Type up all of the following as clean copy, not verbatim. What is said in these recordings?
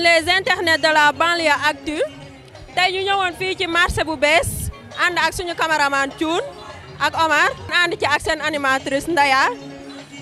les internets de la banlieue actu tey ñu ñëwoon fii ci marché bu bees ànd ak suñu cameraman Thioune ak Omar ànd ci ak seen animatrice Ndaya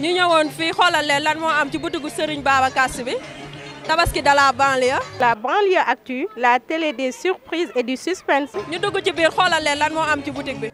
ñu ñëwoon fii xoolal leen lan moo am ci butigu Serigne Babacar Sy bi tabaski de la banlieue. La banlieue actu, la télé des surprises et du suspense. ñu dugg ci biir xoolal leen lan moo am ci boutique bi.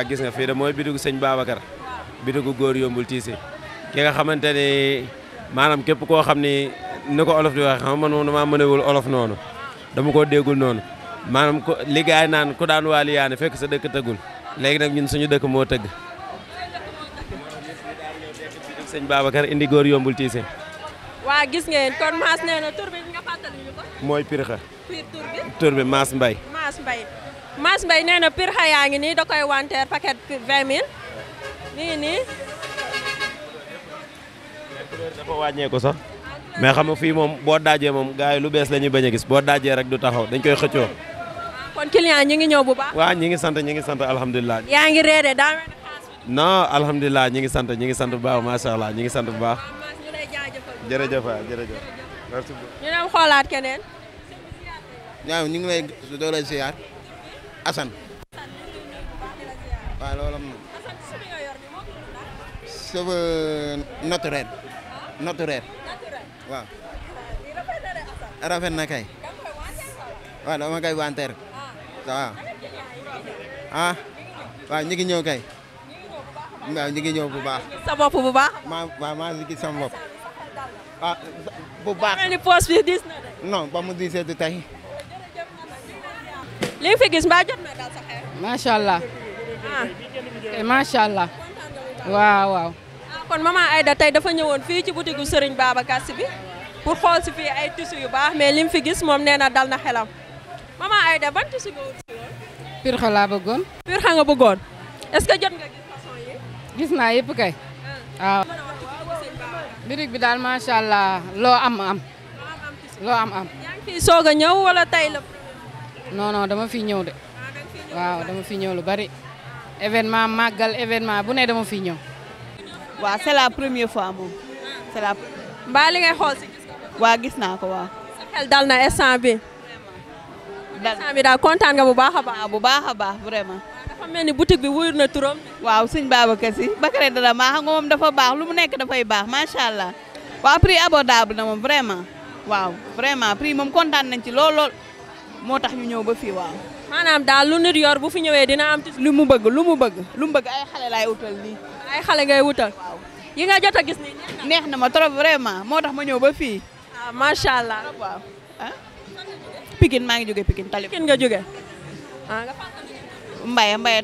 gis nga fii de mooy bidugu sëñ Babacar bidugu góor yombul tiise ki nga xamante ni maanaam képp koo xam ni ko olof di wax xam man moom damaa mënewul olof noonu dama koo déggul noonu maanaam ko liggéey naan ku daan waali yaane fekk sa dëkk tëggul léegi nag ñun suñu dëkk moo tëgg bidugu sëñ Babacar indi góor yombul tiise. waa gis ngeen kon Mass nee na tur bi nga fàttali ñu ko. mooy Pirxa. tur bi Mass Mbaye. Mass Mbaye nee na Pirxa yaa ngi nii da koy wanteer paquet 20 000 nii nii. dafa wàññee ko sax mais xam nga fii moom boo daajee moom gars yi lu bees la ñuy bañ a gis boo daajee rek du taxaw dañ koy xëccoo. kon client ñi ngi ñëw bu baax. waaw ñi ngi sant alhamdulilah. yaa ngi reede daa mel ni non alhamdulilah ñi ngi sant bu baax macha allah ñi ngi sant bu baax. jërëjëf merci beaucoup. ñu dem xoolaat keneen. ñaaw ñu ngi lay doole ziar Assane. waaw loolu am na. cheveux naturel. waaw. rafet na kay. waaw dama koy wanteer. waaw. waaw ñu ngi ñëw kay. waaw ñu ngi ñëw bu baax. sa bopp bu baax. maa ngi gis sama bopp. bu baax. mel ni poche bi diis na de. non ba mu diisee du tey. li nga fi gis mbaa jot na daal sa xel. macha allah. macha allah. waaw. kon maman Aïda tey dafa ñëwoon fii ci boutique gu Serigne Babacar Sy bi pour xool si fii ay tissus yu baax mais li mu fi gis moom nee na dal na xelam. maman Aïda ban tissu nga wut si woon. Pirxa laa bëggoon. Pirxa nga bëggoon est-ce que jot nga gis façon yi. gis naa yëpp kay. waaw. birig bi daal macha allah loo am. yaa ngi fi soog a ñëw wala tey la. non dama fi ñëw de. waaw dama fi ñëw lu bari. événement màggal événement bu ne dama fi ñëw. waaw c'est la première fois moom. mbaa li ngay xool si gis nga. waaw gis naa ko waaw. sa xel dal na instant bi. instant bi daal kontaan nga bu baax a baax. bu baax a baax vraiment. dafa mel ni boutique bi wuyur na turam. waaw sëñ Babacar Sy Bakary dara maa xam nga moom dafa baax lu mu nekk dafay baax macha allah. waaw prix abordable na moom vraiment. waaw vraiment prix moom kontaan nañ ci lool moo tax ñu ñëw ba fii waaw. maanaam daal lu nit yor bu fi ñëwee dina am. lu mu bëgg ay xale laay wutal nii. ay xale ngay wutal. waaw yi nga jot a gis nii. neex na ma trop vraiment moo tax ma ñëw ba fii. macha allah. waaw Pikine maa ngi jóge Pikine tali. Pikine nga jóge. Mbaye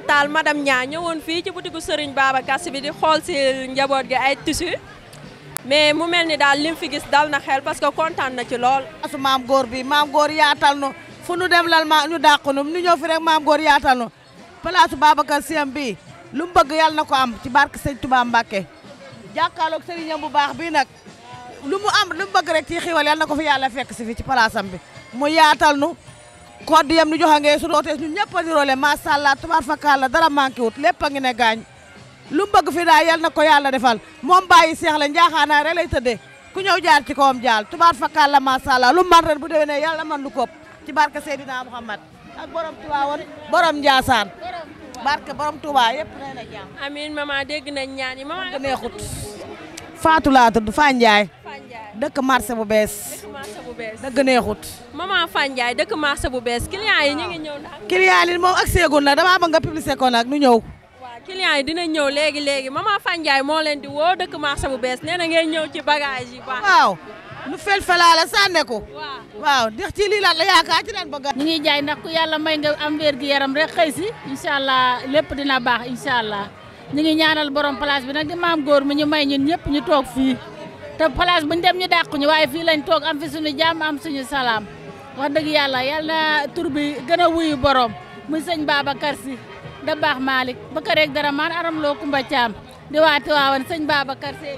Tall. madame Nia ñëwoon fii ci boutique Serigne Babacar Sy bi di xool si njaboot gi ay tissus mais mu mel ni daal lim fi gis dal na xel parce que kontaan na ci lool. asu maam góor bi maam góor yaatal nu fu nu dem lal ma ñu dàq nu ñu ñëw fi rek maam góor yaatal nu place Babacar Sy bi lu mu bëgg yàlla na ko am ci barke Sëñ Touba Mbacké jàkkaarloog sëriñam bu baax bi nag lu mu bëgg rek ci xiwal yàlla na ko fi yàlla fekk si fi ci place am bi mu yaatal nu kodd yam nu joxangee su rootee ñun ñëpp a di roole macha allah tubaar fakkaar la dara manqué wut lépp a ngi ne gaañ lu mu bëgg fi daal yal na ko yàlla defal moom bàyyi seex la njaaxaanaay rek lay tëddee ku ñëw jaar ci kawam jaal tubaar fakkaar la macha allah lu man ren bu déwénee yàlla man lu koop ci barke Seydina Muhammad ak borom Tiwaawan borom Njaasaan barke borom Touba yëpp nee na jàmm. amiin maman dégg nañ ñaan yi maman. neexut Fatou laa tudd Fa Ndiaye. dëkk marché bu bees. dëgg neexut. maman Fa Ndiaye dëkk marché bu bees client yi ñu ngi ñëw ndax. client yi moom ak seegul nag damaa bëgg nga publicité ko nag nu ñëw. waaw client yi dinañ ñëw léegi maman Fa Ndiaye moo leen di woo dëkk marché bu bees nee na ngeen ñëw ci bagage yi. waaw nu felfelaale sànne ko. waaw ndax ci lii la yaakaar ci leen bëgg. ñu ngi jaay ndax ku yàlla may nga am wér gi yaram rek xëy si incha allah lépp dina baax incha allah ñu ngi ñaanal borom place bi nag di maam góor mi ñu may ñun ñëpp ñu toog fii te place buñ dem ñu dàq ñu waaye fii lañ toog am fi suñu jàmm am suñu salaam wax dëgg yàlla na tur bi gën a wuyu borom muy sëñ Babacar Sy da baax Malick ba ka rek dara maan aram loo Kumba Caam di waati waawan sëñ Babacar Sy.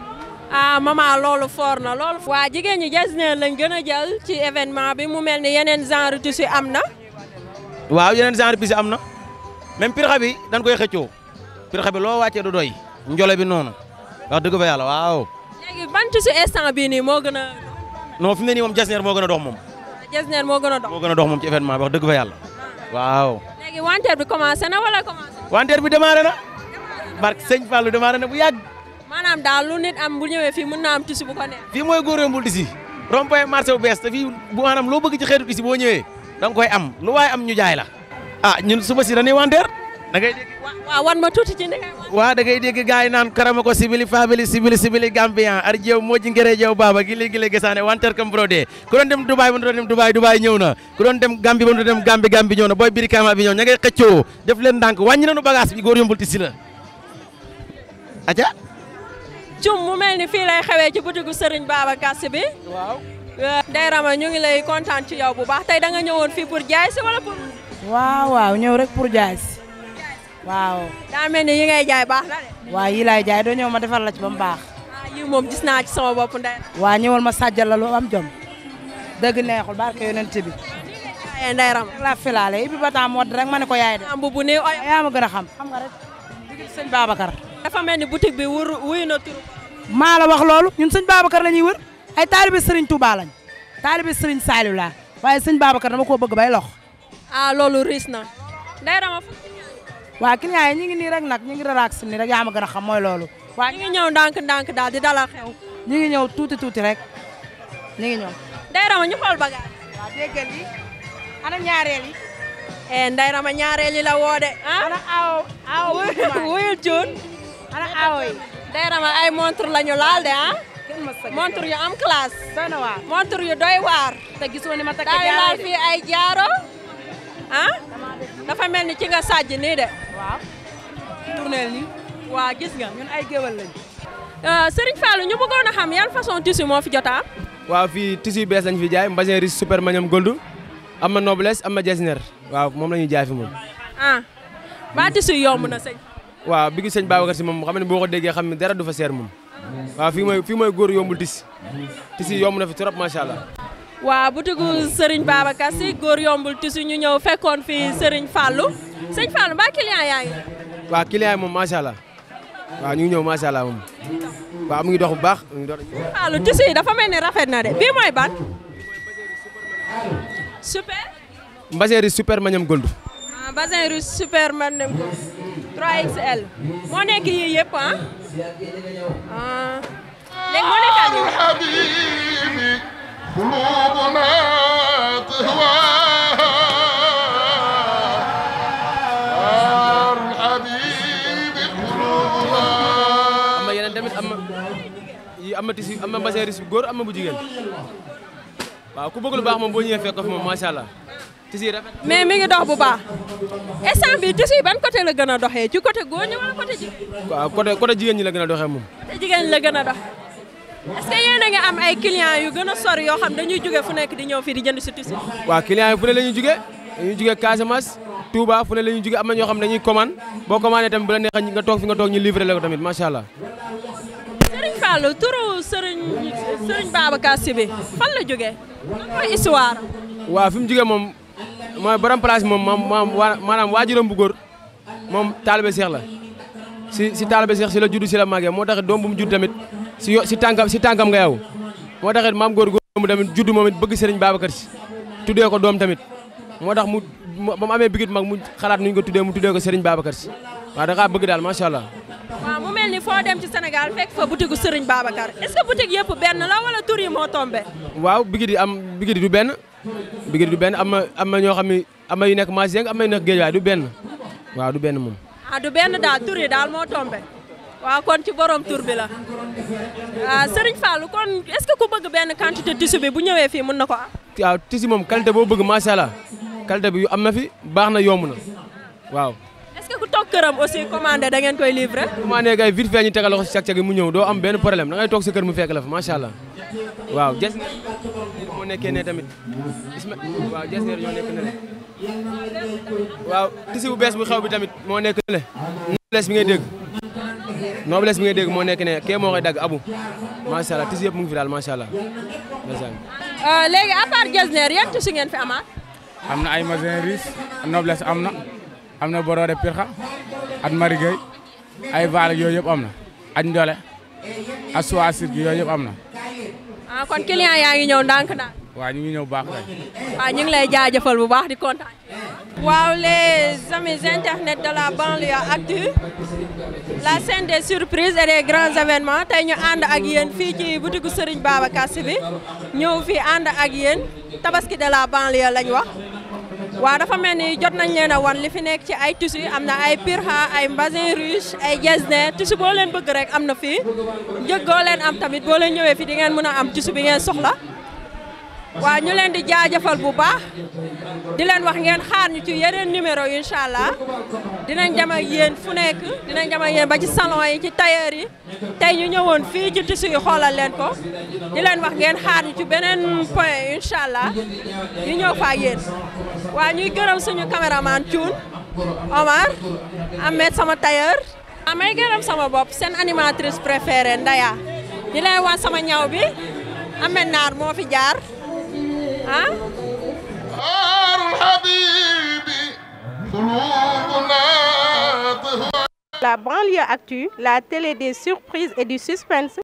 maman loolu fort na loolu. waa jigéen ñi Getzner lañ gën a jël ci événement bi mu mel ni yeneen genre tissu am na. waaw yeneen genre tissu am na même pirxa bi dañ koy xëccoo pirxa bi loo wàccee du doy njole bi noonu wax dëgg fa yàlla waaw. léegi ban tissu instant bii nii moo gën a. non fi mu ne nii moom Getzner moo gën a dox moom. Getzner moo gën a dox. moo gën a dox moom ci événement bi wax dëgg fa yàlla waaw. léegi wanteer bi commencé na wala commencé. wanteer bi démarré na. barke sëñ Fallou démarré na bu yàgg. maanaam daal lu nit am bu ñëwee fii mën naa am tissu bu ko neex. fii mooy góor yombul tissu rond-point marché bu bees te fii bu maanaam loo bëgg ci xeetu tissu boo ñëwee da nga koy am lu waaye am ñu jaay la. ñun suba si dañuy wanteer da ngay dégg. waaw wan ma tuuti ci ndegay. waaw da ngay dégg gars yi naan karama ko sibili fabili sibili Gambian ar jeew moo ji ngere jeew baba gi léegi gisaane wanteer kam brodé ku doon dem Dubaay ba doon dem Dubaay ñëw na ku doon dem Gambie ba doon dem Gambie ñëw na booy birikama bi ñëw ña ngay xëccoo def leen ndànk wàññi nañu bagage bi góor yombul tissu la aca cum mu mel ni fii lay xewee ci butigu Serigne Babacar Sy bi. waaw. Ndeye Rama ñu ngi lay kontaan ci yow bu baax tey da nga ñëwoon fii pour jaay si wala pour. waaw ñëw rek pour jaay si waaw. daa mel ni yi ngay jaay baax na de. waaw yi laay jaay doo ñëw ma defar la ci ba mu baax. yi moom gis naa ci sama bopp Ndeye. waaw ñëwal ma sàjjal la lu am jom dëgg neexul barke yonent bi. Ndeye Rama. la filaale ibi ba temps moo rek ma ne ko yaay de. am bu ne oy. yaa ma gën a xam nga rek digg sëñ Babacar. dafa mel ni boutique bi wuyu na turu. maa la wax loolu ñun sëñ Babacar la ñuy wër ay taalibe Serigne Touba lañ taalibe Serigne Saliou laa waaye sëñ Babacar dama koo bëgg bay lox. loolu riis na. Ndeye Rama. waa client yi ñu ngi nii rek nag ñu ngi relax nii rek yaa ma gën a xam mooy loolu. waa ñu ngi ñëw ndànk daal di dalal xew. ñu ngi ñëw tuuti rek ñu ngi ñëw. Ndeye Rama ñu xool bagage. waaw déggal yi ana ñaareel yi. Ndeye Rama ñaareel yi la woo de. ana awo wuyul cuun. ana awo yi. Ndeye Rama ay montre lañu laal de montre yu am classe. doy na waar montre yu doy waar. te gisoo ni ma takk jaaro laal fii ay jaaro. dafa mel ni ci nga sàjj nii de. waaw. tourneel nii. waaw gis nga. ñun ay géwal lañ. Serigne Fallou ñu bëggoon a xam yan façon tissu moo fi jotaa. waaw fii tissu yu bees lañ fi jaay mbasin riche super manium gold am na noblesse am na Getzner waaw moom la ñuy jaay fi moom. ba tissu yomb na sëñ. waaw bi gi sëñ Babacar Sy moom xam ne boo ko déggee xam ne dara du fa seer moom waaw fii mooy góor yombul tissu yomb na fi trop macha allah. waaw butigu Serigne Babacar Sy góor yombul tissu ñu ñëw fekkoon fi Serigne Fallou sëñ Fallou mbaa client yaa ngi. waaw client yi moom macha allah waaw ñu ngi ñëw macha allah moom waaw mu ngi dox bu baax. Fallou tissu yi dafa mel ni rafet na de bii mooy ban. super. mbasin riche super manium gold. basin russe super manium gold 3XL moo nekk yii yëpp léegi moo nekk am na yeneen tamit am na tissu am na mbasin riche bu góor am na bu jigéen waaw ku bëgg lu baax moom boo ñëwee fekk ko fi moom macha allah. mais mi ngi dox bu baax instant bi tissu yi ban côté la gën a doxee ci côté góor ñi wala côté jigéen. waaw côté jigéen ñi la gën a doxee moom. côté jigéen ñi la gën a doxee est-ce que yéen a ngi am ay clients yu gën a sori yoo xam dañuy jóge fu nekk di ñëw fii di jënd si tissu. waaw clients yi fu ne la ñuy jóge dañuy jóge Casamance Touba fu ne la ñuy jóge am na ñoo xam ne dañuy commande boo commandé tamit bu la neexee nga toog fi nga toog ñu livré la ko tamit macha allah. Serigne Fallou turu Serigne Babacar Sy bi fan la jógee lan mooy histoire. waaw fi mu jógee moom mooy borom place moom maanaam waajuram bu góor moom taalibe Seex la si taalibe Seex si la judd si la màggee moo tax doom bu mu judd tamit si tànkam nga yow moo tax maam góor mu tamit judd moom it bëgg Serigne Babacar Sy tuddee ko doom tamit moo tax ba mu amee bigit mag mu xalaat nuñ ko tuddee mu tuddee ko Serigne Babacar Sy waaw da ngaa bëgg daal macha allah. waaw mu mel ni foo dem ci Sénégal fekk fa boutique Serigne Babacar est-ce que boutique yëpp benn la wala tur yi moo tombé. waaw bigit yi du benn. bigit du benn am na ñoo xam ne am na yu nekk Maaseng am na yu nekk Géejawaay du benn waaw du benn moom. du benn daal tur yi daal moo tombé waaw kon ci borom tur bi la Serigne Fallou kon est-ce que ku bëgg benn quantité tissu bi bu ñëwee fii mën na ko am. waaw tissu moom qualité boo bëgg macha allah qualité bi yu am na fi baax na yomb na waaw. est-ce que ku toog këram aussi commandé da ngeen koy livrer. commandé kay vite fait ñu tegal ko si cag-cag mu ñëw doo am benn problème da ngay toog sa kër mu fekk la fa macha allah waaw Jesner moo nekkee ne tamit waaw Jesner ñoo nekk ne le waaw tisi bu bees bu xew bi tamit moo nekk ne le noblesse bi ngay dégg moo nekk ne kee moo koy dagg abu macha allah tisi yëpp mu ngi fi daal macha allah. léegi à part Jesner yan tisi ngeen fi amaat. am na ay magasin riche noblesse am na borode pirxa at marigay ay vaal yooyu yëpp am na at ndole at soie sirgi yooyu yëpp am na. kon client yaa ngi ñëw ndànk-ndànk. waaw ñu ngi ñëw baax kay. waaw ñu ngi lay jaajëfal bu baax di kontaan. waaw les amis internet de la banlieue actu la scène des surprises et des grands événements tey ñu ànd ak yéen fii ci boutique Serigne Babacar Sy bi ñëw fii ànd ak yéen tabaski de la banlieue lañ wax. waaw dafa mel ni jot nañ leen a wan li fi nekk ci ay tissus am na ay pirha ay bazin ruche ay Jesner tissu boo leen bëgg rek am na fii njëg goo leen am tamit boo leen ñëwee fii di ngeen mën a am tissu bi ngeen soxla. waaw ñu leen di jaajëfal bu baax di leen wax ngeen xaar ñu ci yeneen numéro yi incha allah dinañ dem ak yéen fu nekk dinañ dem ak yéen ba ci salon yi ci tailleur yi tey ñu ñëwoon fii ci tissu yi xoolal leen ko di leen wax ngeen xaar ñu ci beneen point incha allah ñu ñëw fa ak yéen. waaw ñuy gërëm suñu caméraman Thioune Omar Ahmed sama tailleur. may gërëm sama bopp seen animatrice préférée Ndaya di leen wax sama ñaw bi Ahmed Naar moo fi jaar. La banlieue actu, la télé des surprises et du suspense.